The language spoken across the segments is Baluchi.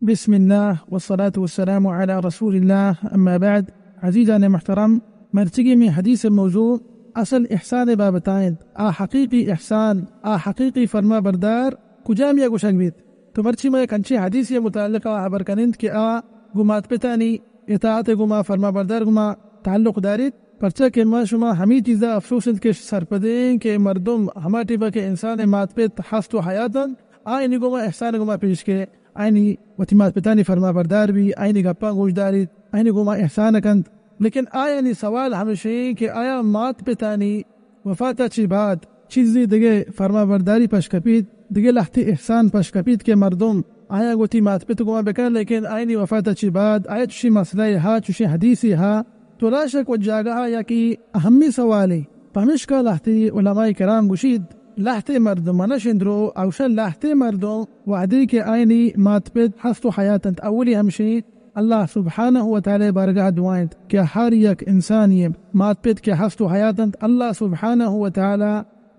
بسم اللہ والصلاة والسلام علی رسول اللہ، اما بعد۔ عزیزان محترم، مرچگی می حدیث موضوع اصل احسان بابت انت۔ آ حقیقی احسان، آ حقیقی فرما بردار کجام یا گوشگ بیت؟ تو مرچی ما یک انچیں حدیثی متعلقہ خبر کنند کہ آ گوں مات پتانی اطاعت گوں ما فرما بردار گوں ما تعلق داریت، پرچا کہ ما شما ہمی چیزا افسوس انت کہ سرپدیں کہ مردم ہما ٹیپا کہ انسان مات پت ہست و حیات انت، آئینی گوں ما احسان گوں ما پیش کے، آئینی وتی مات پتانی فرما بردار بی، آئینی گپاں گوش داریت، آئینی گوں ما احسان کنت۔ لیکن آیانی سوال ہمشیں کہ آیا مات پتانی وفات ء چہ بعد چیزے دگہ فرما برداری پش کپیت، دگہ لہتے احسان پش کپیت کہ مردم آیاں وتی مات پت گوما بکن، لیکن آیانی وفات ء چہ بعد آیا چشیں مسئلہ ہا، چشیں حدیثے ہا، تو لا شک و جاگہ ء یک اہمی سوالے۔ پمشکا لہتے علماء کرام گوشیت، لہتے مردم منش اندرو اوشن لہتے مردم وہدے کہ آیانی مات پت ہست و حیات انت، اولی ہمشی اللہ سبحانہ و تعالی بارگاہ دعا انت کہ ہر یک انسانی مات پت کہ ہست و حیات انت، اللہ سبحانہ و تعالی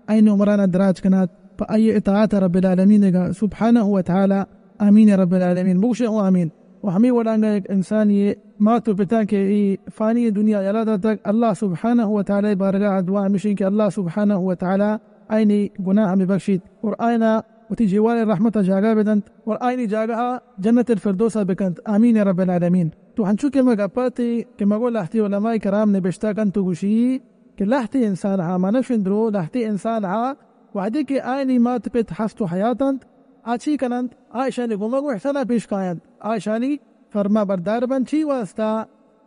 آئین عمرانا دراج کنات پہ آئی اطاعت رب العالمین گا سبحانہ و تعالی۔ آمین رب العالمین، بگوشے ہوں آمین۔ و ہمیں وڑانگا یک انسانی مات و پتاں کہ ای فانی دنیا یلا داتگ، اللہ سبحانہ و تعالی بارگاہ دعا ہمشی کہ اللہ سبحانہ و تعالی آئینی گناہ ہمیں بخشیت اور آئینا وتی جیوان رحمت جاگہ بدنت اور آئینی جاگہ جنت الفردوس بکنت۔ آمین رب العالمین۔ تو ہنچو کہ ما گپاتی کہ مگو لہتی علماء کرام نبشتہ کنت و گوشی کہ لہتے انسان ہا منش اندرو، لہتے انسان ہا وہدے کہ آئینی مات پت ہست و حیات انت، آ چی کننت؟ آ اشانی گوما گو احسانا پیش کاینت، آ اشانی فرما بردار بنت۔ چی واسطہ؟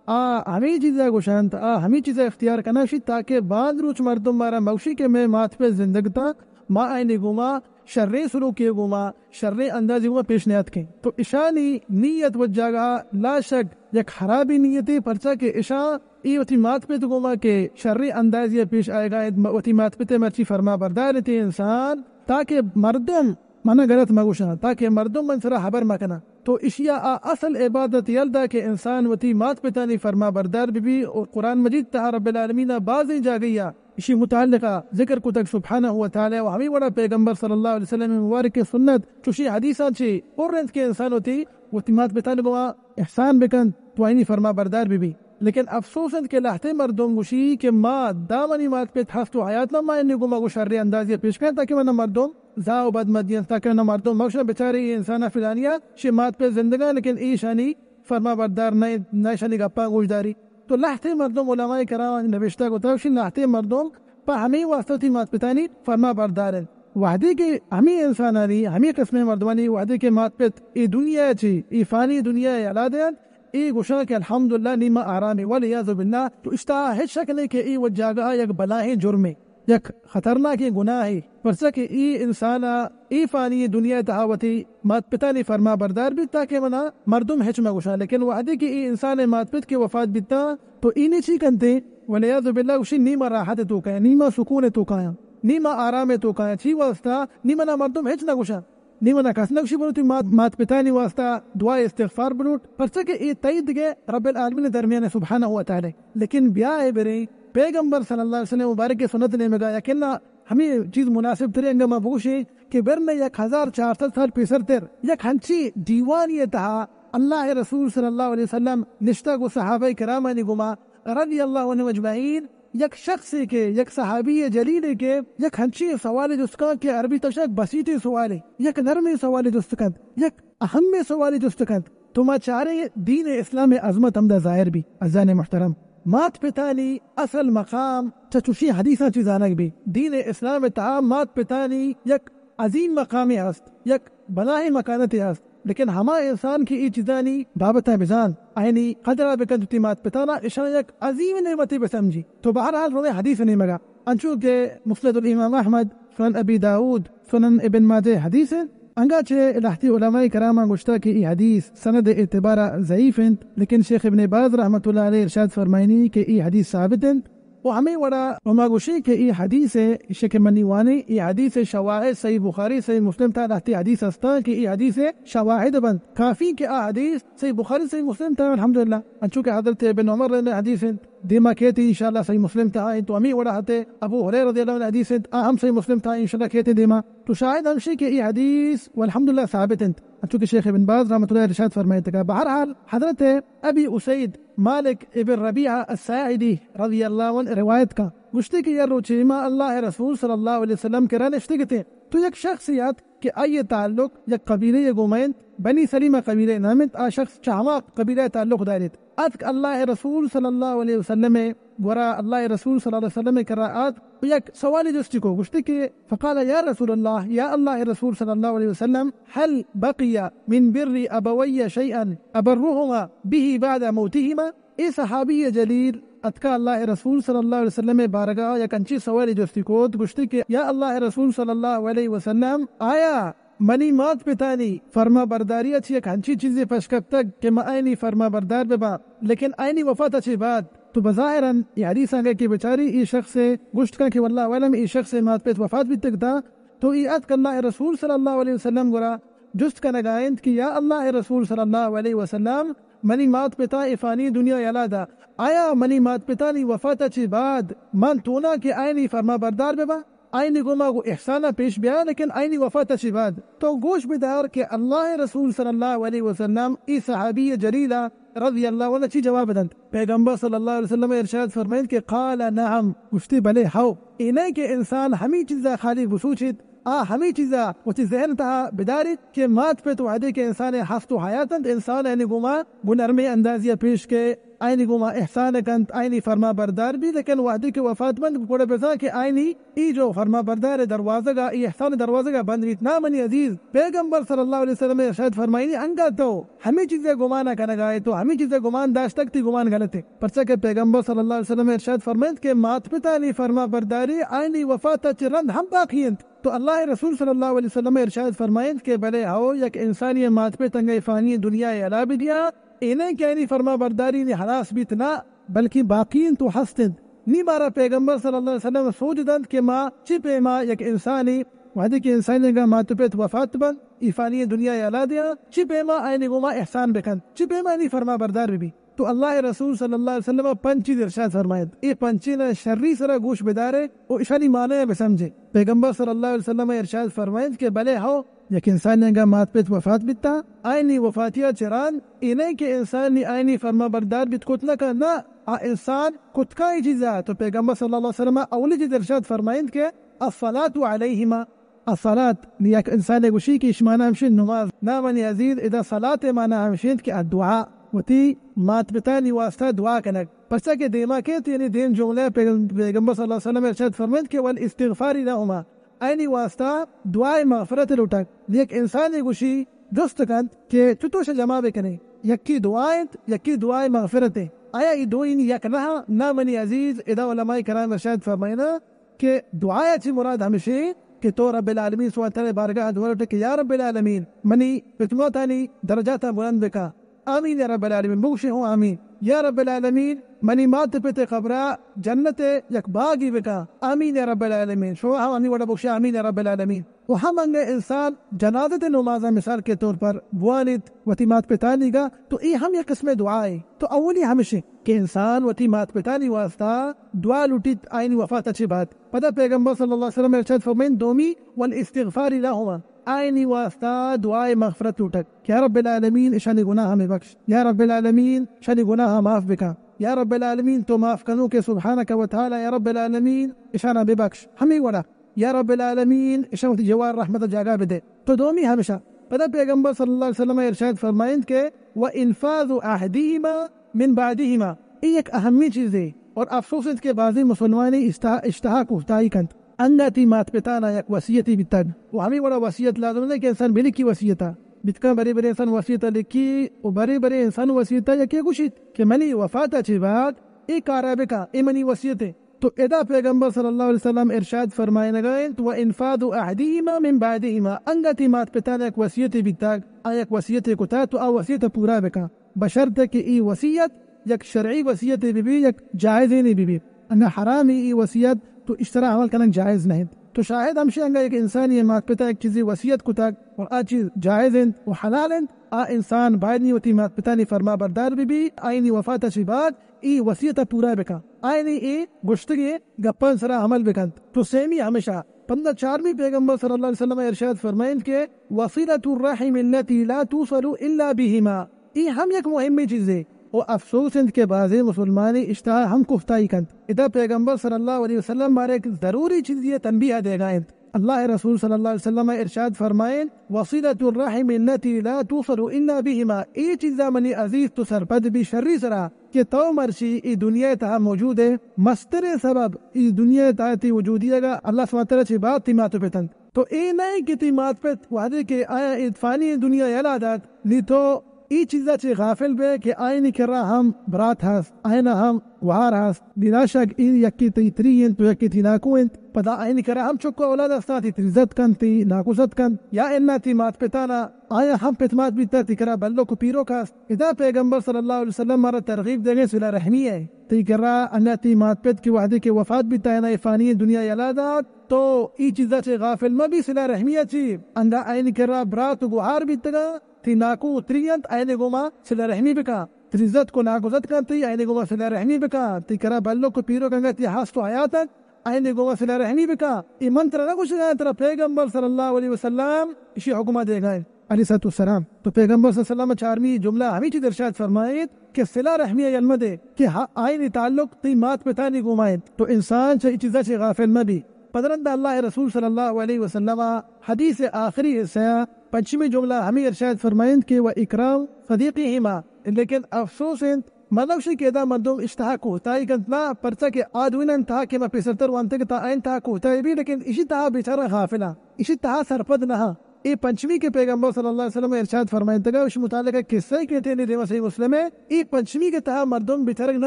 آ ہمے چیزا گوشنت، آ ہمے چیزا اختیار کننت تاکہ باند روچ مردم مارا مگوشی کہ مئے مات پت زندگ تاں، ما آئینی گوما شریں سلوکی گوما، شریں اندازی گوما پیش نیاتکیں۔ تو اشانی نیت و جاگہ لا شک یک خرابی نیتے، پرچا کہ اشاں ای وتی مات پت گوما کہ شریں اندازی پیش آئیگا انت، م-، وتی مات پت مرچی فرما بردار انت انسان، تاکہ مردم منا غلط مگوشاں، تاکہ مردم من سرا حبر مکناں۔ تو اشیا آ اصل عبادت یل دا کہ انسان وتی مات پتانی فرما بردار ببی۔ اور قرآن مجید تہا رب العالمین بازیں جاگہیا اشی متعلقہ ذکر کتگ سبحانہ و تعالی، و ہمیں وڑا پیغمبر صلی اللہ علیہ وسلم مبارک سنت چوشی حدیثاں چی پر انت کہ انسان وتی، وتی مات پتانی گوما احسان بکنت، تو آئینی فرما بردار ببی۔ لیکن افسوس انت کہ لہتے مردم گوشی کہ ما دامنی مات پت ہست و حیات نہ، ما انی گوما گو شریں اندازی پیش کن تاکہ منا مردم زاہ و بد مدینت، تاکہ منا مردم مگوشن بچارے ای انسان فلانیا شی مات پت زندگاں، لیکن ایشانی فرما بردار نہ، نہ ایشانی گپاں گوش داری۔ تو لہتے مردم علماء کرام نبشتہ کتگ، شی لہتے مردم پہ ہمے واسطہ وتی مات پتانی فرما بردار انت۔ وہدے کہ ہمے انسانانی، ہمے قسمیں مردمانی وہدے کہ مات پت اے دنیا چی، اے فانی دنیا یلا دینت، اے گوشاں کہ الحمدللہ نی ما آرامیں، والعیاذ باللہ۔ تو اشتا ہچ شک نہیں کہ اے و جاگہ یک بلاہیں جرمے، یک خطرناکیں گناہے، پرچا کہ اے انسان اے فانی دنیا تہا وتی مات پتانی فرما بردار بیت تاکہ منا مردم ہچ مگوشاں۔ لیکن وہدے کہ اے انسان مات پت کہ وفات بیتاں تو اینی چی کنتے؟ والعیاذ باللہ گوشی نی ما راحت توکایاں، نی ما سکون توکایاں، نی ما آرام توکایاں۔ چی واسطہ؟ نی منا مردم ہچ نگوشاں، نی منا کس نگوشی برو تی مات، مات پتانی واسطہ دعا استغفار بلوٹ، پرچا کہ اے تئی دگہ رب العالمین درمیان سبحانہ و تعالی۔ لیکن بیا اے برے پیغمبر صلی اللہ علیہ وسلم مبارک سنت نیمگا یقینا ہمیں چیز مناسب ترے انگا ما بگوشیں کہ برنے یک ہزار چار سد سال پیسر تر یک ہنچی دیوانی تہا اللہ رسول صلی اللہ علیہ وسلم نشتگ و صحابہ کرامانی گما رضی اللہ عنہم اجمعین، یک شخصے کہ، یک صحابی جلیلے کہ یک ہنچی سوالے جست کنت کہ عربی تشک بسیطیں سوالے، یک نرمیں سوالے جست کنت، یک اہمیں سوالے جست کنت۔ تو ما چاریں دین اسلام عظمت ہمدا ظاہر بی۔ عزیزان محترم، مات پتانی اصل مقام چہ چوشیں حدیثاں چی زانگ بی۔ دین اسلام تہا مات پتانی یک عظیم مقامے ہست، یک بلاہیں مکانتے ہست۔ لیکن ہما انسان کہ اے چیزانی بابتا بزان، آیانی قدرا بکنت وتی مات پتانا، اشان یک عظیم نعمتے بسمجی۔ تو بہرحال رویں حدیث نیمگا، انچو کہ مسند الامام احمد، سنن ابی داؤد، سنن ابن ماجہ حدیث انت۔ انگا چہ لہتی علماء کراماں گوشتہ کہ ای حدیث سند اعتبارا ضعیف انت، لیکن شیخ ابن باز رحمت اللہ علیہ ارشاد فرمائنی کہ ای حدیث ثابت انت۔ و ہمے وڑا ہما گوشی کہ ای حدیث، ایشی کہ منی وانی، ای حدیث شواہد صحیح بخاری، صحیح مسلم تا لہتی حدیث ہستاں کہ ای حدیث شواہد بنت۔ کافی کہ آ حدیث صحیح بخاری، صحیح مسلم تا الحمدللہ۔ انچو کہ حضرت ابن عمر نے حدیث انت۔ دیما کیت انشاءاللہ صحیح مسلم تہا انت، تو ہمیں وڑا ہتے ابو ہریرہ رضی اللہ عنہ حدیث انت، آ ہم صحیح مسلم تہا انشاءاللہ کیت دیما۔ تو شاہد ہمشی کہ ای حدیث والحمدللہ ثابت انت، انچو کہ شیخ ابن باز رحمۃ اللہ ارشاد فرمائیتگا۔ بہرحال حضرت ابی اسید مالک ابن ربیعہ الساعدی رضی اللہ عنہ روایت کا، گوشتی کہ یک روچے ما اللہ رسول صلی اللہ علیہ وسلم کرا نشتگتیں، تو یک شخص یات کہ آئی تعلق یک قبیلہ گوما انت، بنی سلیمہ قبیلہ نام انت، آ شخص چہ ہما قبیلہ تعلق داریت۔ اتک اللہ رسول صلی اللہ علیہ وسلم گورا، اللہ رسول صلی اللہ علیہ وسلم کرا آت و یک سوال جستی کو، گوشتی کہ فقال یا رسول اللہ، یا اللہ رسول صلی اللہ علیہ وسلم، هل بقی من بر ابوی شیئا ابرهما به بعد موتهما؟ اے صحابی جلیل اتکا اللہ رسول صلی اللہ علیہ وسلم بارگاہ یک انچی سوال جستی کوت، گوشتی کہ یا اللہ رسول صلی اللہ علیہ وسلم، آیا منی مات پتانی فرما برداری ء چہ یک ہنچی چیزے پشکپتگ کہ من آیانی فرما بردار بباں، لیکن آیانی وفات ء چہ بعد؟ تو بظاہراً اے حدیث آنگے کہ بچاری اے شخص ء گوشت کن کہ واللہ اعلم اے شخص ء مات پت وفات بیتگ تا، تو اے اتک اللہ رسول صلی اللہ علیہ وسلم گورا جست کنگا انت کہ یا اللہ رسول صلی اللہ علیہ وسلم، منی مات پتا اے فانی دنیا یلا دا، آیا منی مات پتانی وفات ء چہ بعد من تونا کہ آیانی فرما بردار بباں؟ آئینی گوما گو احسانا پیش بیا، لیکن آئینی وفات چی بعد؟ تو گوش بدار کہ اللہ رسول صلی اللہ علیہ وسلم ای صحابی جلیلا رضی اللہ عنہ چی جواب دنت۔ پیغمبر صلی اللہ علیہ وسلم ارشاد فرمائیت کہ قال نعم، گوشتی بلے ہو۔ اے نہ کہ انسان ہمی چیزا خالی بسوچیت، آ ہمی چیزا وتی ذہن تہا بداریت کہ مات پت وہدے کہ انسان ہست و حیات انت، انسان یعنی گوما گو نرمیں اندازی پیش کے آئینی گوما احسان کنت، آئینی فرما بردار بی، لیکن وہدے کہ وفات بنت، گڑا بزاں کہ آئینی ای جو فرما بردار دروازگا، ای احسان دروازگا بند بیت۔ نا منی عزیز، پیغمبر صلی اللہ علیہ وسلم ارشاد فرمائینی، انگا تو ہمیں چیزے گمان کنگا ہے، تو ہمیں چیزے گمان داشتگ، تی گمان غلط ہے۔ پرچہ کہ پیغمبر صلی اللہ علیہ وسلم ارشاد فرمائیت کہ مات پتانی فرما برداری آئینی وفات چہ رند ہم باقی انت۔ تو اللہ رسول صلی اللہ علیہ وسلم ارشاد فرمائیت کہ بلے ہو یک انسانی مات پت انگا فانی دنیا الا بدیا، اے نہ کہ آئینی فرما برداری نی ہلاس بیت، نہ، بلکیں باقی انت و ہست انت۔ نی مارا پیغمبر صلی اللہ علیہ وسلم سوج دنت کہ ما چی پیما یک انسانی، وہدے کہ انسانی انگا مات و پت وفات بنت، ای فانی دنیا یلا دیا، چی پیما آئینی گوما احسان بکنت، چی پیما آئینی فرما بردار ببی۔ تو اللہ رسول صلی اللہ علیہ وسلم پنچ چیز ارشاد فرمائیت۔ اے پنچین شری سرا گوش بدارے و اشانی معنی بسمجھے۔ پیغمبر صلی اللہ علیہ وسلم ارشاد فرمائیت کہ بلے ہو یک انسانی انگا مات پت وفات بیتا، آئینی وفاتیا چہ رند اے نہ کہ انسان نی آئینی فرما بردار بیت کت نہ کن، نہ، آ انسان کت کن ای چیزا۔ تو پیغمبر صلی اللہ علیہ وسلم اولی چیز ارشاد فرمائیت کہ الصلاۃ علیہما۔ الصلاۃ، نی یک انسان گوشی کہ اش معنی ہمشی نماز۔ نا منی عزیز، ادا صلاۃ معنی ہمشی انت کہ الدعاء، وتی مات پتانی واسطہ دعا کنگ۔ پرچہ کہ دیما کیت، یعنی دیم جملہ پیغم-، پیغمبر صلی اللہ علیہ وسلم ارشاد فرمائیت کہ والاستغفار لہما، آئینی واسطہ دعائے مغفرت لوٹگ۔ یک انسانے گوشی جست کنت کہ چطور شہ جمع بکنے، یکی دعا انت، یکی دعائے مغفرت انت۔ آیا ای دوئینی یک نہ؟ نا منی عزیز، ادا علماء کرام ارشاد فرمائینا کہ دعایا چی مراد ہمشی کہ تو رب العالمین سبحانہ تعالی بارگاہ دعا لوٹے کہ یا رب العالمین منی پتماتانی درجاتا بلند بکا۔ آمین یا رب العالمین، بگوشے ہوں آمین۔ یا رب العالمین، منی مات پت قبرا جنت یک باغی بکا۔ آمین یا رب العالمین۔ شما ہم ہمیں وڑا بگوشے آمین یا رب العالمین۔ و ہم انگہ انسان جنازت نمازا مثال کے طور پر بوانیت وتی مات پتانی گا، تو ای ہم یک قسم دعائے۔ تو اولی ہمشی کہ انسان وتی مات پتانی واسطہ دعا لوٹیت آئینی وفات چی بعد۔ پدا پیغمبر صلی اللہ علیہ وسلم ارشاد فرمائیت دومی، والاستغفار لہما، آئینی واسطہ دعائے مغفرت لوٹگ کہ یا رب العالمین اشانی گناہ ہمیں بخش، یا رب العالمین اشانی گناہ معاف بکا، یا رب العالمین تو معاف کنوکے سبحانک و تعالی، یا رب العالمین اشانا ببخش۔ ہمیں وڑا یا رب العالمین اشان وتی جوار رحمت جاگا بدے۔ تو دومی ہمشہ۔ پدا پیغمبر صلی اللہ علیہ وسلم ارشاد فرمائیت کہ وانفاذ عہدہما من بعدہما، ای یک اہمی چیزے اور افسوس انت کہ بعضی مسلمانی اشتہا، اشتہا کوتاہی کنت۔ انگا تی مات پتانا یک وصیتی بیتگ و ہمیں وڑا وصیت لازم نہ کہ انسان بلکی وصیتا۔ بیتکا برے برے انسان وصیتا لکی و برے برے انسان وصیتا یکے گوشیت کہ منی وفاتا چہ بعد اے کارا بکا، اے منی وصیتے۔ تو ادا پیغمبر صلی اللہ علیہ وسلم ارشاد فرمائینگا انت، وانفاذ عہدہما من بعدہما، انگا تی مات پتانا یک وصیتے بیتگ، آ یک وصیتے کتا، تو آ وصیت پورا بکا۔ بشرط کہ ای وصیت یک شرعی وصیتے ببی، یک جائزینے ببی۔ انگا حرامی ای وصیت تو اشترا عمل کنگ جائز نہ انت۔ تو شاہد ہمشی انگا یک انسانی مات پتا یک چیزی وصیت کتگ اور آ چیز جائز انت و حلال انت، آ انسان باید نی وتی مات پتانی فرما بردار بہ بی، آئینی وفات چی بعد ای وصیت پورا بکن، آئینی ای گشتگی گپان سرا عمل بکنت۔ تو سیمی ہمیشہ پندا چارمی پیغمبر صلی اللہ علیہ وسلم ارشاد فرمائنت کہ وصلة الرحم التي لا توصل إلا بهما۔ ای ہم یک مہمی چیزے۔ و افسوس انت کہ بعضی مسلمانی اشتہا ہم کوتاہی کنت۔ ادا پیغمبر صلی اللہ علیہ وسلم مارا یک ضروری چیزی تنبیہ دیگا انت۔ اللہ رسول صلی اللہ علیہ وسلم ارشاد فرمائنت، وصلة الرحم التي لا توصل إلا بهما۔ ای چیزا منی عزیز تو سرپد بی شری سرا کہ تو مرچی ای دنیا تہا موجود ہے، مستریں سبب ای دنیا تہا تی وجودی اگا اللہ سبحانہ وتعالی چی بات تی مات و پتنت۔ تو اے نہ کہ تی مات پت وہدے کہ آیا اے فانی دنیا یلا دات، نی تو ای چیزا چی غافل بے کہ آئینی کرا ہم برات ہست، آئینا ہم گوہار ہست۔ بلا شک ای یکی تی تری انت و یکی تی ناکو انت۔ پدا آئینی کرا ہم چک و اولاد ہستاں، تی تری زد کنت، تی ناکو زد کنت، یا انا تی مات پتانا آیا ہم پت مات بیتا، تی کرا بلک و پیروک ہست۔ ادا پیغمبر صلی اللہ علیہ وسلم مارا ترغیب دیگے صلہ رحمی ہے۔ تی کرا انگا تی مات پت کہ وہدے کہ وفات بیتا، آئینا اے فانی دنیا یلا دات، تو ای چیزا چی غافل مہ بی، صلہ رحمی چی۔ انگا آئینی کرا برات و گوہار بیتگا، تی ناکو تری انت، آئینے گوما صلہ رحمی بکا۔ تری زد کو ناکو زد کنت، تی آئینے گوما صلہ رحمی بکا۔ تی کرا بلک و پیروک انگا تی ہست و حیات انت، آئینے گوما صلہ رحمی بکا۔ ای من ترا نہ گوشگا، ترا پیغمبر صلی اللہ علیہ وسلم اشی حکمہ دیگا انت۔ علیہ الصلوۃ والسلام۔ تو پیغمبر صلی اللہ علیہ وسلم چارمی جملہ ہمی چیز ارشاد فرمائیت کہ صلہ رحمی یل مدے کہ ہا-، آئینی تعلق تی مات پتانی گوما انت۔ تو انسان چہ ای چیزا چی غافل مہ بی۔ پدرند اللہ رسول صلی اللہ علیہ وسلم حدیث آخری حصہ پنچمی جملہ ہمی ارشاد فرمائنت کہ و اکرام صدیقہما۔ لیکن افسوس انت، من نہ گوشیں کہ ادا مردم اشتہا کوتاہی کنت، نہ، پرچا کہ آ دوئینان تہا کہ ما پیسرتر وانتگ تا آئین تہا کوتاہی بی، لیکن اشی تہا بیچارہ غافلاں، اشی تہا سرپد نہ ہاں۔ اے پنچمی کہ پیغمبر صلی اللہ علیہ وسلم ارشاد فرمائنتگا، اشی متعلق قصہ کہ تینے دیما صحیح مسلم ہے، اے پنچمی کہ تہا مردم بیچارگ نہ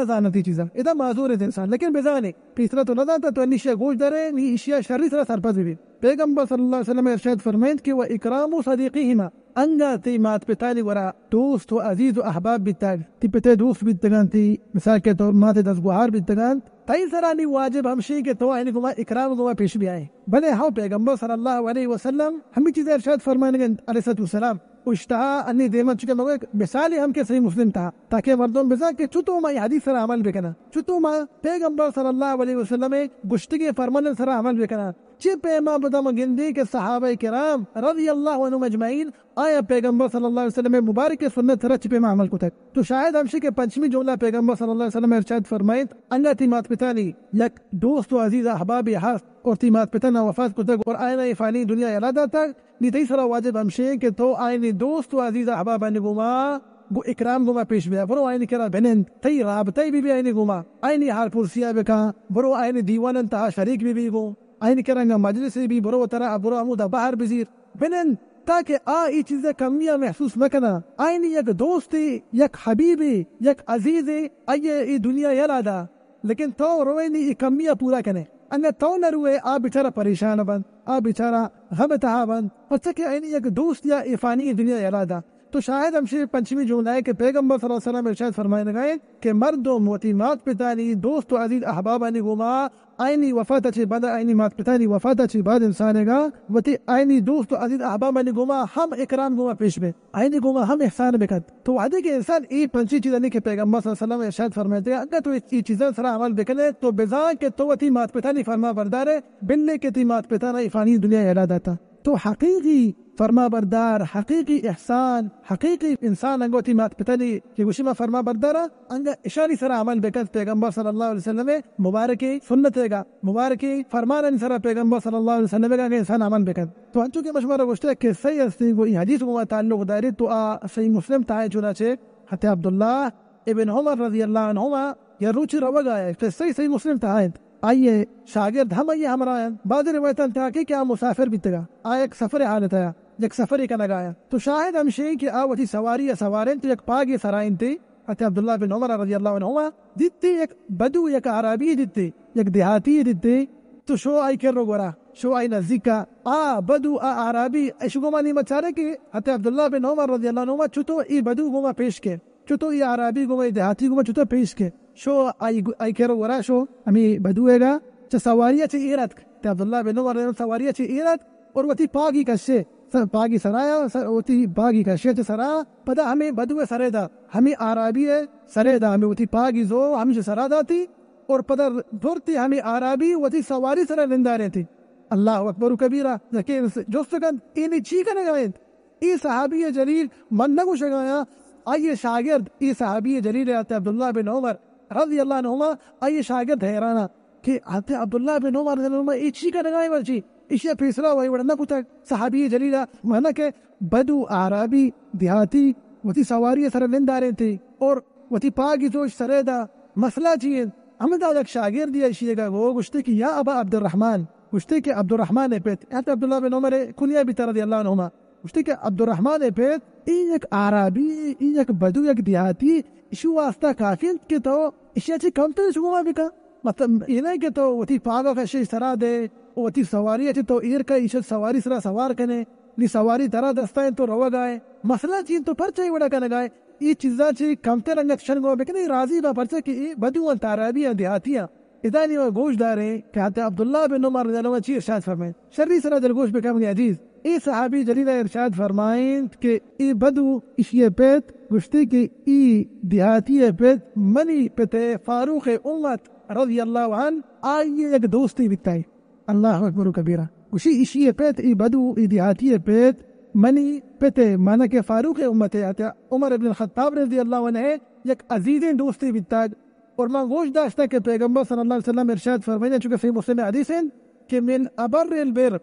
زانتی چیزا۔ ادا معذور انت انسان، لیکن بزانے، پیسرا تو نہ زانتا، تو انیشیا گوش دارے، نی اشیا شری سرا سرپد بی۔ پیغمبر صلی اللہ علیہ وسلم ارشاد فرمائنت کہ و اکرام صدیقہما، انگا تی مات پتانی گورا دوست و عزیز و احباب بیتگ، تی پتے دوست بیتگان، تی مثال کہ تو ماتے دزگوہار بیتگان، تئی سرا نی واجب ہمشی کہ تو آئینی گوما اکرام گوما پیش بیائے۔ بلے ہاں پیغمبر صلی اللہ علیہ وسلم ہمی چیز ارشاد فرمائنگنت علیہ الصلوۃ والسلام۔ اشتہا انی دیما چکے مگو یک مثالی ہم کہ صحیح مسلم تہا، تاکہ مردم بزان کہ چطو ما ای حدیث سرا عمل بکنن، چطو ما پیغمبر صلی اللہ علیہ وسلم گشتگی فرمان سرا عمل بکنن۔ چی پیما بدا ما گندیں کہ صحابہ کرام رضی اللہ عنہم اجمعین آیا پیغمبر صلی اللہ علیہ وسلم مبارک سنت سرا چی پیما عمل کتگ۔ تو شاید ہمشی کہ پنچمی جملہ پیغمبر صلی اللہ علیہ وسلم ارشاد فرمائیت، انگا تی مات پتانی یک دوست و عزیز احبابی ہست اور تی مات پتانا وفات کتگ اور آئینا ای فانی دنیا یلا داتگ، نی تئی سرا واجب ہمشی کہ تو آئینی دوست و عزیز احبابانی گوما گو اکرام گوما پیش بیا، برو آئینی کرا بنند، تئی رابطہ بی بی آئینی گوما، آئینی حال پرسیا بکن، برو آئینی دیوانن تہا شریک بی بی گو، آئینی کرا انگا مجلس بی، برو ترا، برو ہمودا بہر بزیر، بنند، تاکہ آ ای چیزا کمیا محسوس مکنا۔ آئینی یک دوستی، یک حبیبی، یک عزیزی، آئیے ای دنیا یلا دا۔ لیکن تو روئے نی ای کمی ء پورا کنے۔ انگا تو نہ روئے، آ بیچارہ پریشان بنت، آ بیچارہ غم تہا بنت، پرچا کہ آئینی یک دوست یا ای فانی دنیا یلا دا۔ تو شاہد ہمشی پنچمی جملہ ہے کہ پیغمبر صلی اللہ علیہ وسلم ارشاد فرمائنگا انت کہ مردم وتی مات پتانی دوست و عزیز احبابانی گوما آئینی وفات چی بعد، آئینی مات پتانی وفات چی بعد انسانگا وتی آئینی دوست و عزیز احبابانی گوما ہم اکرام گوما پیش بے۔ آئینی گوما ہم احسان بکنت۔ تو وہدے کہ انسان اے پنچیں چیزانی کہ پیغمبر صلی اللہ علیہ وسلم ارشاد فرمائیتگا، اگاں تو اے چیزاں سرا عمل بکنے، تو بزان کہ تو وتی مات پتانی فرما بردار ئے، بلے کہ تئی مات پتانا اے فانی دنیا یلا داتا۔ تو حقیقی فرما بردار، حقیقی احسان، حقیقی انسان انگا وتی مات پتانی کہ گوشی ما فرما بردارا، انگا اشانی سرا عمل بکنت۔ پیغمبر صلی اللہ علیہ وسلم مبارکیں سنتیگا، مبارکیں فرمانانی سرا پیغمبر صلی اللہ علیہ وسلم انگا انسان عمل بکنت۔ تو انچو کہ من شمارا گوشتہ، قصہ ای ہستی، گو ای حدیث گوما تعلق داری، تو آ صحیح مسلم تہا، چنانچہ حضرت عبداللہ ابن عمر رضی اللہ عنہما یا روچی روگا اے، قصہ ای صحیح مسلم تہا انت۔ آئیے شاگرد ہم آئیے ہمراہ انت۔ بعض روایتاں تہا کہ آ مسافر بیتگا، آ یک سفر حالت آیا، یک سفر کنگا آیا۔ تو شاہد ہمشی کہ آ وتی سواری سوار انت، یک پاگے سرا انت۔ حضرت عبداللہ بن عمر رضی اللہ عنہما دیتی یک بدو، یک اعرابی دیتی، یک دیہاتی دیتی، تو شو آئی کر و گورا، شو آئی نزدیکا۔ آ بدو، آ اعرابی اش گوما نیمہ چارے کہ حضرت عبداللہ بن عمر رضی اللہ عنہما چطو ای بدو گوما پیش کے، چطو ای اعرابی گوما، ای دیہاتی گوما چطو پیش کے۔ شو آئی، آئی کر و گورا شو، ہمی بدو ایگا چہ سواری چہ ایر اتک۔ حضرت عبداللہ بن عمر رضی اللہ عنہ سواری چہ ایر اتک اور وتی پاگی کشے۔ سر، پاگی سرا یا سر، وتی پاگی کشی چہ سرا، پدا ہمے بدو ءِ سرے دا، ہمے آرابی ءِ سرے دا، ہمے وتی پاگی زو ہمے چہ سرا داتی، اور پدا زرتی ہمے آرابی وتی سواری سرا نندارینتی۔ اللہ اکبر کبیرہ۔ یکے جست کنت، اے نی چی کنگا انت؟ اے صحابی جلیل، من نہ گوشگایاں، آئی شاگرد، اے صحابی جلیل حضرت عبداللہ بن عمر رضی اللہ عنہما، آئی شاگرد حیران کہ حضرت عبداللہ بن عمر رضی اللہ عنہما اے چی کنگا ایں مرچی؟ ایشی پیسرا وہی وڑ نہ کتگ۔ صحابی جلیل، مانا کہ بدو، آرابی، دیہاتی وتی سواری سر نندارینتی اور وتی پاگی زوش سرے دا، مسئلہ چی انت؟ ہمدا یک شاگردی ایشی گا گو گوشتے کہ یا ابا عبدالرحمن، گوشتے کہ عبدالرحمن ءِ پت، حضرت عبداللہ بن عمر ءِ کنیہ بیتا رضی اللہ عنہما، گوشتے کہ عبدالرحمن ءِ پت، اے یک آرابی، اے یک بدو، یک دیہاتی، ایشی واسطہ کافی انت کہ تو ایشی چی کمتر شگوما بکن۔ مطلب اے نہ کہ تو وتی پاگا کشے سرا دے، وتی سواری چی تو ایر کئے، ایشی سواری سرا سوار کنے، نی سواری ترا دستا انت تو روگا ئے۔ مسئلہ چی انت تو پرچہ اے وڑا کنگا ئے؟ اے چیزاں چی کمتر انگت شنگو بکنے، راضی با، پرچہ کہ اے بدو انت، آرابی انت، دیہاتی انت۔ ادا نی ما گوش داریں کہ حضرت عبداللہ بن عمر رضی اللہ عنہ چی ارشاد فرمائیں۔ شری سرا دلگوش بکن منی عزیز۔ اے صحابی جلیل ارشاد فرمائیں کہ اے بدو، ایشی پت گوشتے کہ اے دیہاتی پت منی پت فاروق امت رضی اللہ عنہ آئی یک دوستی بیتائی۔ اللہ اکبر کبیرہ۔ گوشی ایشی پت، اے بدو، اے دیہاتی پت منی پت، مانا کہ فاروق امت حضرت عمر ابن الخطاب رضی اللہ عنہ یک عزیزیں دوستی بیتگ۔ اور من گوش داشتہ کہ پیغمبر صلی اللہ علیہ وسلم ارشاد فرمائیں، چونکہ صحیح مسلم حدیث ہیں کہ من ابر البر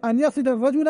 ان یصل الرجل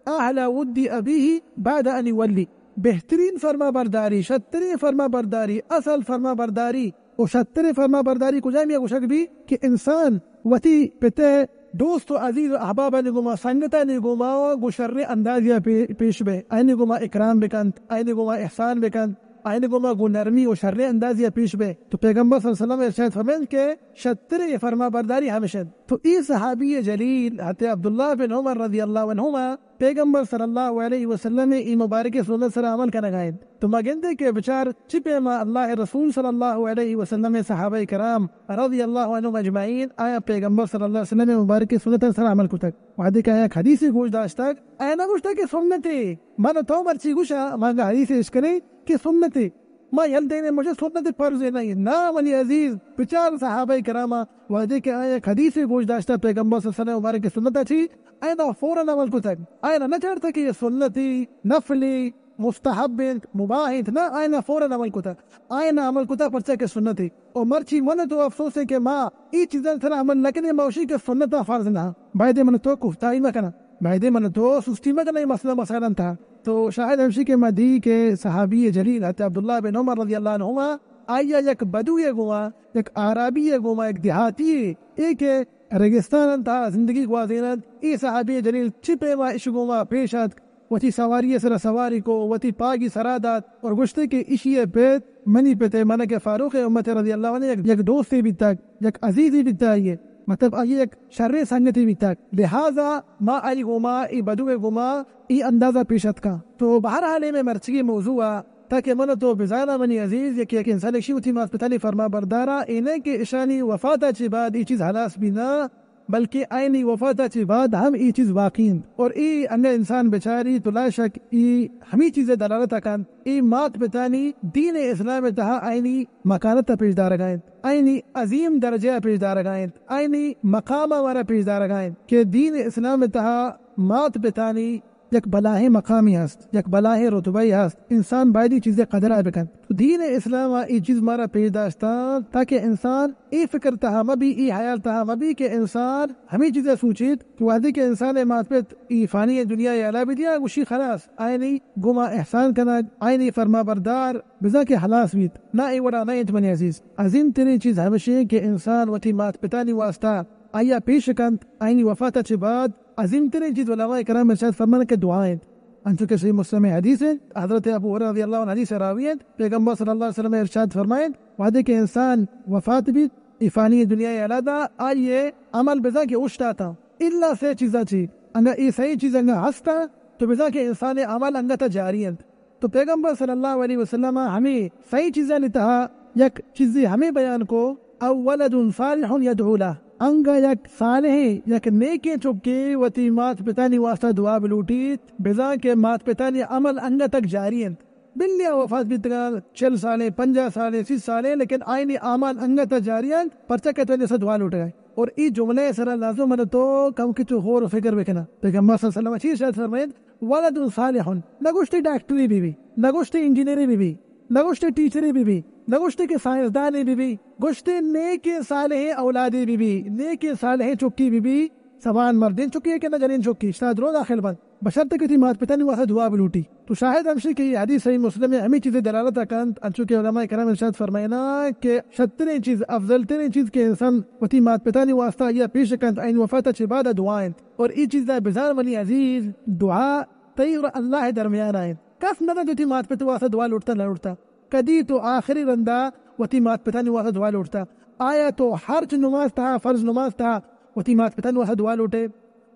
اہل ود ابیہ بعد ان یولی، بہترین فرما برداری، شترین فرما برداری، اصل فرما برداری، و شترین فرما برداری کجامی گوشگ بی کہ انسان وتی پت ءِ دوست و عزیز و احبابانی گوما، سنگتانی گوما گو شریں اندازیا پی-، پیش بے، آئینی گوما اکرام بکنت، آئینی گوما احسان بکنت، آئینی گوما گو نرمی و شریں اندازیا پیش بے۔ تو پیغمبر صلی اللہ علیہ وسلم ارشاد فرمائنت کہ شتریں فرما برداری ہمیش انت۔ تو اے صحابی جلیل حضرت عبداللہ بن عمر رضی اللہ عنہما پیغمبر صلی اللہ علیہ وسلم ءِ اے مبارک سنت سرا عمل کنگا انت۔ تو ما گندے کہ بچار چی پیما اللہ ءِ رسول صلی اللہ علیہ وسلم ءِ صحابہ کرام رضی اللہ عنہم اجمعین آیا پیغمبر صلی اللہ علیہ وسلم ءِ مبارک سنت سرا عمل کتگ۔ وہدے کہ آیا حدیث گوش داشتگ، آیا نہ گوشتگ کہ سنتے۔ من تو مرچی گوشا، ما حدیث اشکنیں کہ سنتے۔ ما یل دینے مجھے سنت فرض نہیں۔ نا منی عزیز، بچار صحابہ کراما، وہدے کہ آیا حدیث گوش داشتہ پیغمبر صلی اللہ علیہ وسلم مبارک سنت چی، آیا فوراً عمل کتگ۔ آیا نہ چارتگ کہ یہ سنتی، نفلی، مستحب انت، مباح انت، نہ، آئینا فوراً عمل کتا، آئینا عمل کتا پرچا کہ سنت ہے۔ او مرچی من تو افسوس ہے کہ ما ای چیزاں سرا عمل نہ کنیں، ما وشی کہ سنت فرض نہ۔ بایدے من تو کوتاہی مکناں، بایدے من تو سستی مکناں، ای مسئلہ مسائل انت۔ تو شاید ہمشی کہ ما دی کہ صحابی جلیل حضرت عبداللہ بن عمر رضی اللہ عنہما، آیا یک بدوی گوما، یک آرابی گوما، یک دیہاتی اے کہ ریگستان انت، زندگی گوازینت، ای صحابی جلیل چی پیما اش گوما پیش ات، وتی سواری ء سرا سواری کو، وتی پاگی سرا دات اور گوشتے کہ اشی ء پت منی پت ء، مانا کہ فاروق امت رضی اللہ عنہ یک، یک دوستے بیتگ، یک عزیزی بیتگ آئی ء۔ مطلب آئی یک شریں سنگتی بیتگ۔ لہذا ما آئی گوما، ای بدو ء گوما ای اندازہ پیش اتکاں۔ تو بہرحال اے مئے مرچگی موضوع ء تاکہ من تو بزاناں منی عزیز، یک، یک انسان شی وتی مات پتانی فرما بردارا، اے نہ کہ اشانی وفاتا چہ بعد ای چیز ہلاس بی نہ، بلکہ آئینی وفاتا چہ بعد ہم ای چیز باقی انت۔ اور ای انگا انسان بچاری تو لا شک ای ہمی چیز دلالت کنت، ای مات پتانی دین اسلام تہا آئینی مکانت پیش دارگا انت، آئینی عظیم درجہ پیش دارگا انت، آئینی مقام مارا پیش دارگا انت کہ دین اسلام تہا مات پتانی یک بلاہیں مقامی ہست، یک بلاہیں رتبہ ہست، انسان باید ای چیزے قدر ء بکنت۔ تو دین اسلام ء ای چیز مارا پیش داشتاں تاکہ انسان ای فکر تہا مہ بی، ای حیال تہا مہ بی کہ انسان ہمیں چیز ء سوچیت کہ وہدے کہ انسان ء مات پت ای فانی دنیا ء الا بدیا، گوشی خلاص، آئینی گما احسان کنگ، آئینی فرما بردار، بزاں کہ ہلاس بیت۔ نہ، ای وڑا نہ انت منی عزیز۔ عظیم ترین چیز ہمشی کہ انسان وتی مات پتانی واسطہ آیا پیش کنت، آئینی وفات چہ بعد عظیم ترین چیز علماء کرام ارشاد فرمان کہ دعا انت۔ انچو کہ صحیح مسلم حدیث انت، حضرت ابو ہریرہ رضی اللہ عنہ حدیث راوی انت، پیغمبر صلی اللہ علیہ وسلم ارشاد فرمائنت، وہدے کہ انسان وفات بیت، ای فانی دنیا ء الادا، آئی عمل بزاں کہ اوشتاتاں، الا سے چیزاں چی، انگا ای سہی چیز انگا ہستاں، تو بزاں کہ انسان عمل انگتا جاری انت۔ تو پیغمبر صلی اللہ علیہ وسلم ہمیں سہی چیزانی تہا یک چیزے ہمیں بیان کو، او ولد صالح یدعو لہ، انگا یک صالحیں، یک نیکیں چکے وتی مات پتانی واسطہ دعا بلوٹیت، بزاں کہ مات پتانی عمل انگا تک جاری انت۔ بلے آ وفات بیتگاں چل سالیں، پنجاہ سالیں، سی سالیں، لیکن آئینی اعمال انگا تک جاری انت، پرچا کہ تو آئی واسطہ دعا لوٹگائے۔ اور ای جملہ سرا لازم من تو کم کہ تو غور و فکر بکنا۔ پیغمبر صلی اللہ علیہ وسلم چیز شاید فرمائیت، ولد صالح، نہ گوشتی ڈاکٹری بی بی، نہ گوشتی انجینئری بی بی، نہ گوشتی ٹیچری بی بی، نہ گوشتی کہ سائنسدانی بی بی، گوشتی نیکیں صالحیں اولادی بی بی، نیکیں صالحیں چکی بی بی، زبان مردین چکی کہ نہ جنین چکی، شتا درو داخل بند۔ بشرط کہ تی مات پتانی واسطہ دعا بلوٹی۔ تو شاہد ہمشی کہ یہ حدیث صحیح مسلم ہے، ہمیں چیزیں دلالت کنت، انچو کہ علماء کرام ارشاد فرمائنا کہ شتریں چیز، افضل تریں چیز کہ انسان وتی مات پتانی واسطہ یا پیش کنت، این وفات چہ بعد دعا انت۔ اور ای چیز دا بزان منی عزیز، دعا تئی اور اللہ درمیان آئیں۔ کس نہ دنت وتی مات پت واسطہ دعا لوٹتا نہ لوٹتا۔ کدی تو آخری رندا وتی مات پتانی واسطہ دعا لوٹتا؟ آیا تو ہرچ نماز تہا، فرض نماز تہا وتی مات پتانی واسطہ دعا لوٹے؟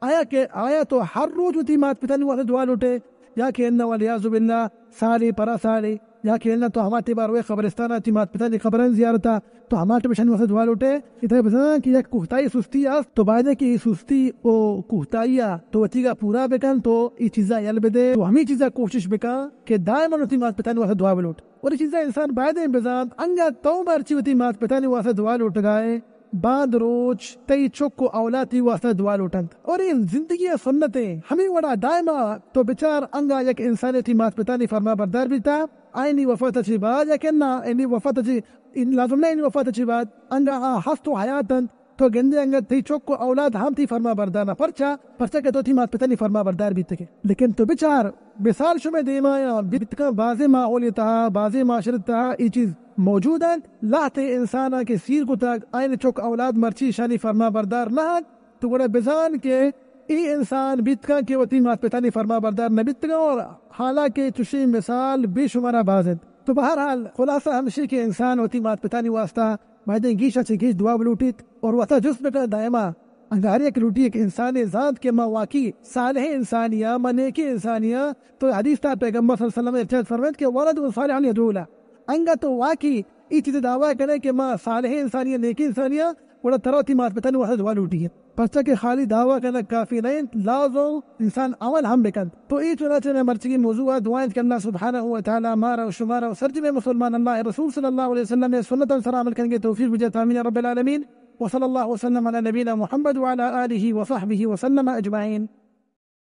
آیا کہ، آیا تو ہر روچ وتی مات پتانی واسطہ دعا لوٹے؟ یا کہ انہ والعیاذ باللہ سالے پرا سالے، یا کہ انہ تو ہما ٹیبا روئے قبرستان ء، تی مات پتانی قبرانی زیارت ء، تو ہما ٹیبا شانی واسطہ دعا لوٹے۔ ادا بزاں کہ یک کوہتائی سستی است، تو باید کہ ای سستی و کوہتائی ء تو وتیگا پورا بکن، تو ای چیزا یل بدے، تو ہمی چیزا کوشش بکن کہ دائما وتی مات پتانی واسطہ دعا بلوٹ۔ اور ای چیزا انسان باید بزانت، انگا تو مرچی وتی مات پتانی واسطہ دعا لوٹگائے، باند روچ تئی چک و اولاد تئی واسطہ دعا لوٹنت۔ اور این زندگی ء سنت ہیں، ہمیں وڑا دائما تو بچار، انگا یک انسان تئی مات پتانی فرما بردار بیتا، آئینی وفات چی بعد، یا کہ نا، اینی وفات چی، این لازم نہ اینی وفات چی بعد، انگا آ ہست و حیات انت، تو گندے انگا تئی چک و اولاد ہم تئی فرما بردار نہ۔ پرچا؟ پرچا کہ تو تئی مات پتانی فرما بردار بیتگے۔ لیکن تو بچار، مثال شمئے دیما یا بیتکاں، بازیں ماحولی تہا، بازیں معاشرت تہا ای چیز موجود انت۔ لہتے انسانا کہ سیر کتگ، آئین چک اولاد مرچی اشانی فرما بردار نہ انت، تو گڑا بزان کہ ای انسان بیتکاں کہ وتی مات پتانی فرما بردار نہ بیتگاں، اور حالانکہ چشیں مثال بے شمارا باز انت۔ تو بہرحال خلاصہ ہمشی کہ انسان وتی مات پتانی واسطہ بایدیں گیشا چہ گیش دعا بلوٹیت اور وتا جست بکنت دائما۔ انگا ہر یک لوٹی یک انسانے زانت کہ ما واقعی صالح انسانی آں، ما نیکیں انسانی آں، تو حدیث تا پیغمبر صلی اللہ علیہ وسلم ارشاد فرمائیت کہ ولد صالح یدعو له۔ انگا تو واقعی ای چیز دعویٰ کنے کہ ما صالح انسانی آں، نیکیں انسانی آں، گڑا ترا وتی مات پتانی واسطہ دعا لوٹی ہے۔ پرچا کہ خالی دعویٰ کنگ کافی نہ انت، لازم انسان عمل ہم بکنت۔ تو اے چنانچہ مئے مرچگی موضوع ء دعا انت کہ اللہ سبحانہ و تعالی مارا و شمارا و سرجمیں مسلمان اللہ ء رسول صلی اللہ علیہ وسلم ء سنتاں سرا عمل کنگے توفیق بجات، آمین یا رب العالمین۔ وصلی اللہ وسلم علی نبینا محمد وعلی آلہ وصحبہ وسلم اجمعین۔